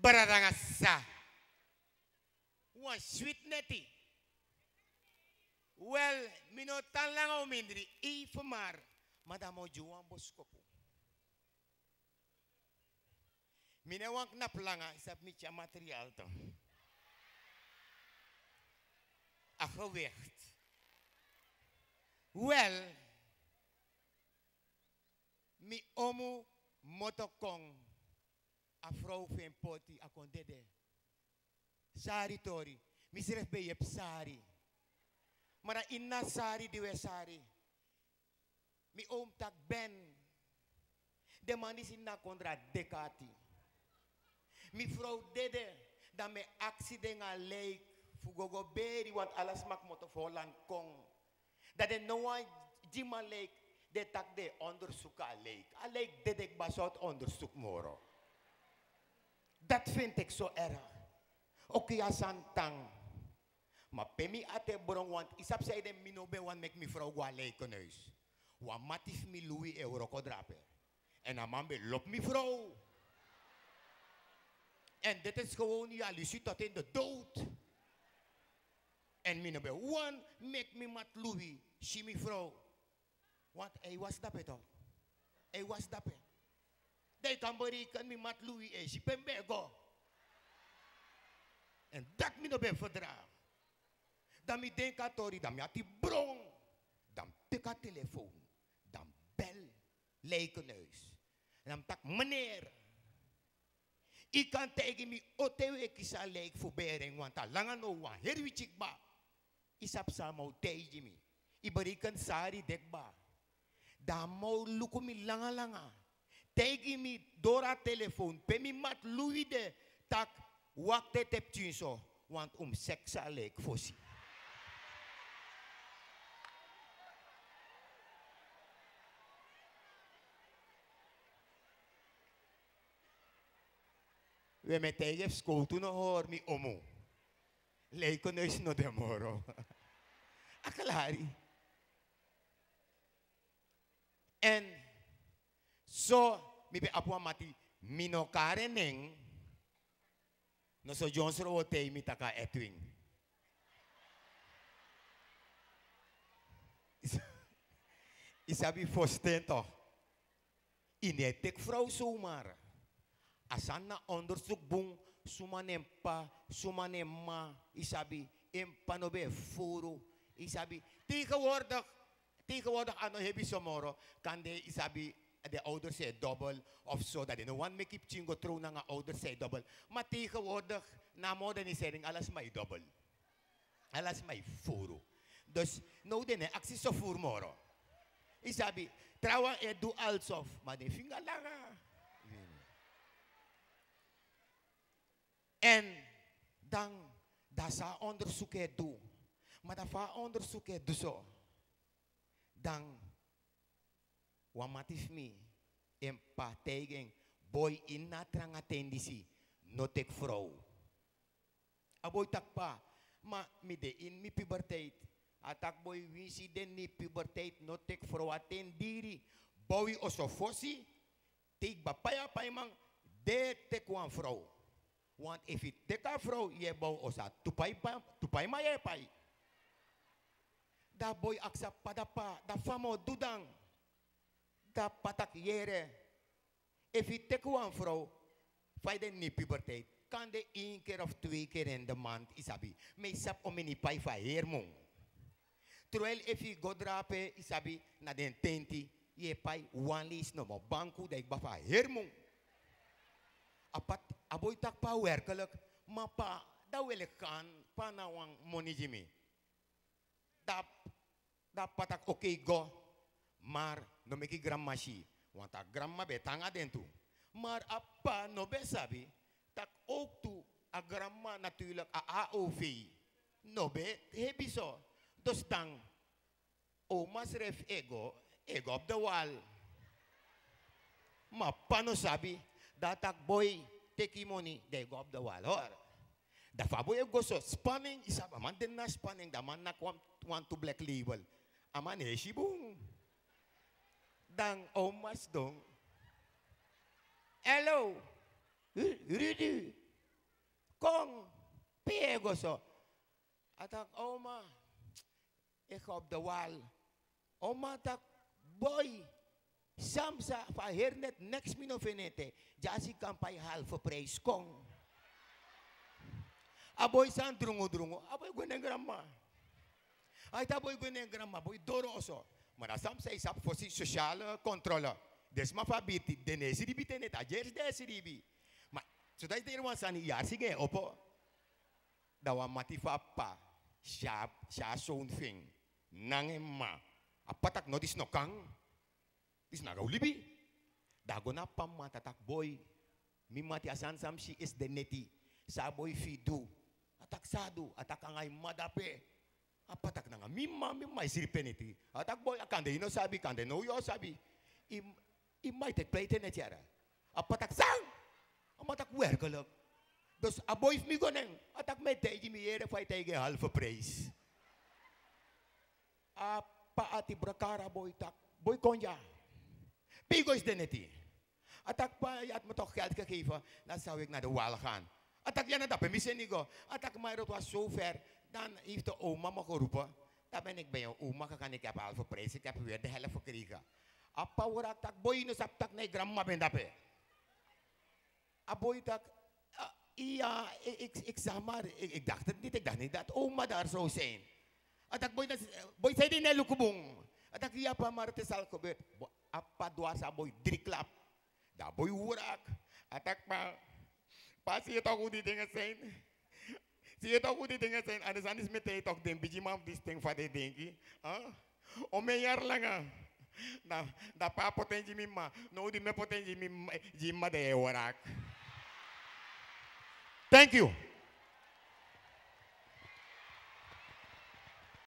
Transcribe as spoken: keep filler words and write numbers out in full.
Brada nanga sisa. Wan switi neti. Wel, mi no tan langa o mindri, even maar. Ma dan mi o gi wan boskopu. Mi no e wan knapu langa, yu sabi mi tyari materiaal tu. A gewicht. Wel, mi omu moto kon, a frow fu en poti, a kon dede. Sari tori. Mi srefi ben yepi Sari. Ma dan ini a Sari di un e sari, mi oom taki: Ben, den man disi na kondra deki ati. Mi frow dede, dan mi e aksi den nanga lijk fu go go beri, want ala sma komoto fu Holland kon. Dan den no wani gi mi a lijk, den taki den e ondersuku a lijk. A lijk dede kba, sortu ondersuku moro. Dati feni teki so erg. Oké, a sani tan. Ma pe mi ati e bron, want yu sabi sanede mi no ben wani meki mi frow go na Lijkenhuis. Wan mati fu mi, Louis, e wroko drape. En a man ben lobi mi frow. En dit is gewoon jaloezie tot in de dood. En mi no ben wani meki mi mati Louis si mi frow. Want hij was dape toch. Hij was dape. Dan yu kan bereken, mi mati Louis e si pe mi ben e go. En dati mi no ben e verdragen. Dan mi denki a tori, dan mi ati bron. Dan mi teki a telefoon. Dan mi bel Lijkenhuis. En dan mi taki: Meneer, yu kan taigi mi on ten wi e kisi a lijk fu beri en, want a langa now, wan heri wityi kba. Yu sabi san a man taigi mi? Yu bereken Sari de kba. Dan a man luku mi langa langa. Taigi mi doro a telefoon pe mi mati Louis de, taki: Wakti ete pikinso, want un mus seksi a lijk fosi. We, mi e taigi yu, fu skowtu no hori mi omu. Lijkenhuis no de moro. A klari. En so mi ben abi wan mati, mi no kari en nen. Noso John Srowo taigi mi taki a Edwin. Yu sa-, yu sabi fositen toch. Yu no e teki frow somar. A sani na ondersuku bun, suma na en p'pa, suma na en m'ma, yu sabi, en p'pa no ben e furu, yu sabi. Tegenwoordig, tegenwoordig a no hebi so moro, kande, yu sabi, den ouders e dobel of so, dan den no wani meki pikin go trow nanga ouders san e dobel. Ma tegenwoordig, na modernisering, ala sma e dobel. Ala sma e furu. Dus now den no e aksi so furu moro. Yu sabi, trawan e du alsof, ma den finga langa. En dan, dan san a ondersuku e du. Ma dan fa a ondersuku e du so, dan wan mati fu mi, en p'pa taigi en: Boi, ini a tranga ten disi, no teki frow. A boi taki: Pa, ma mi de ini mi puberteit. A taki: Boi, winsi de ini puberteit, no teki frow, a ten diri. Bow yu oso fosi, te yu kba pai a paiman, de teki wan frow. Want efu yu teki a frow, yu e bow oso, a tu pai pa-, tu paiman yu e pai. Dan a boi aksi a p'pa: Dan pa, dan fa mi o du dan? Dan a p'pa taki: Yere, efu yu teki wan frow, fa yu de ini puberteit, kande één keer of twee keer in de maand, yu sabi. Ma yu sabi omeni yu pai fu a heri mun. Terwijl efu yu go drape, yu sabi, na den tenti, yu e pai wan leisi nomo banku, dan yu kba fu a heri mun. A p'pa, a boi taki: Pa, werkelijk? Ma pa, dan wil ik gaan, pa, na wan moni gi mi. Dan, dan a p'pa taki: Oké, go. Maar no meki granmama si, want a granmama ben e tan nanga den tu. Maar a p'pa no ben sabi taki ook tu a granmama, natuurlijk, a A O V no ben hebi so. Dus dan, oma srefi e go, e go op de wal. Ma p'pa no sabi. Dan a taki: Boi, teki yu moni, dan yu go op de wal, hoor. Dan fa a boi e go so, spanning, yu sabi, a man de na spanning, dan a man naki wan, wantu Black Label. A man no e si bun. Dan oma sidon. Hello, Ru-, Rudy. Kon, pe yu e go so? A taki: "Oma, ik ga op de wal." Oma taki: "Boi, san mi sa fu a heri neti, neks mi no feni ete. Dyasi kan pai halve prijs, kon." A boi sani drungu drungu, a boi gwe na en granmama. Ai, te a boi gwe na en granmama, a boi doro oso. Ma na san mi sa, yu sabi, fosi sociale controle. Den sma fu a birti, den no e sribi te neti, a gersi den e sribi. Ma so dati yu deri wan sani, yu arsi gi en opo. Dan wan mati fu a p'pa si a, si a son fu en nanga en m'ma. A p'pa taki: "No, disi no kan. Disi no abi libi." Dan a go na a p'pa m'ma, a taki: "Boi, mi mati, a sani san mi si esi de neti. San a boi fu yu du?" A taki: "San a du?" A taki: "Nanga yu m'ma dape." A p'pa taki: "Nanga mi m'ma, mi m'ma e sribi neti." A taki: "Boi, a kande yu no sabi, kande now yu o sabi. Yu, yu m'ma e teki pleite neti yara." A p'pa taki: "San?" A m'ma taki: "Werkelijk." Dus a boi fu mi go na en. A taki: "Mi e taigi, mi yere fa yu taigi en halve prijs." A p'pa ati braka, a boi taki: "Boi, kon dya. Pe yu go esi de neti?" A taki: "P'pa, je had me toch geld gegeven, dan zou ik naar de wal gaan." A taki: "Ya, na dape mi seni yu go." A taki: "Maar het was zo ver. Dan heeft de oma me geroepen. Dan ben ik bij je oma gegaan. Ik heb halve prijs, ik heb weer de helft gekregen." A p'pa wraka, taki: "Boi, yu no sabi taki na yu granmama ben dape?" A boi taki: "Ah, ja, ik, ik, ik zag maar, ik, ik dacht het niet, ik dacht niet dat oma daar zou zijn." A taki: "Boi, dan, boi, san yu de, yu no e luku bun?" A taki: "Ya p'pa, maar het is al gebeurd." Bo-, a p'pa dwars a boi dri klap. Dan a boi wraka. A taki: "P'pa, p'pa, zie je toch hoe die dingen zijn? Zie je toch hoe die dingen zijn? Anders, anders meteen toch den bigiman fu disi ten fa den denki. Huh? Omeni yari langa. Dan, dan p'pa poti en gi mi m'ma. Now di mi e poti en gi mi m'ma, gi mi m'ma, dan yu e wraka." Thank you.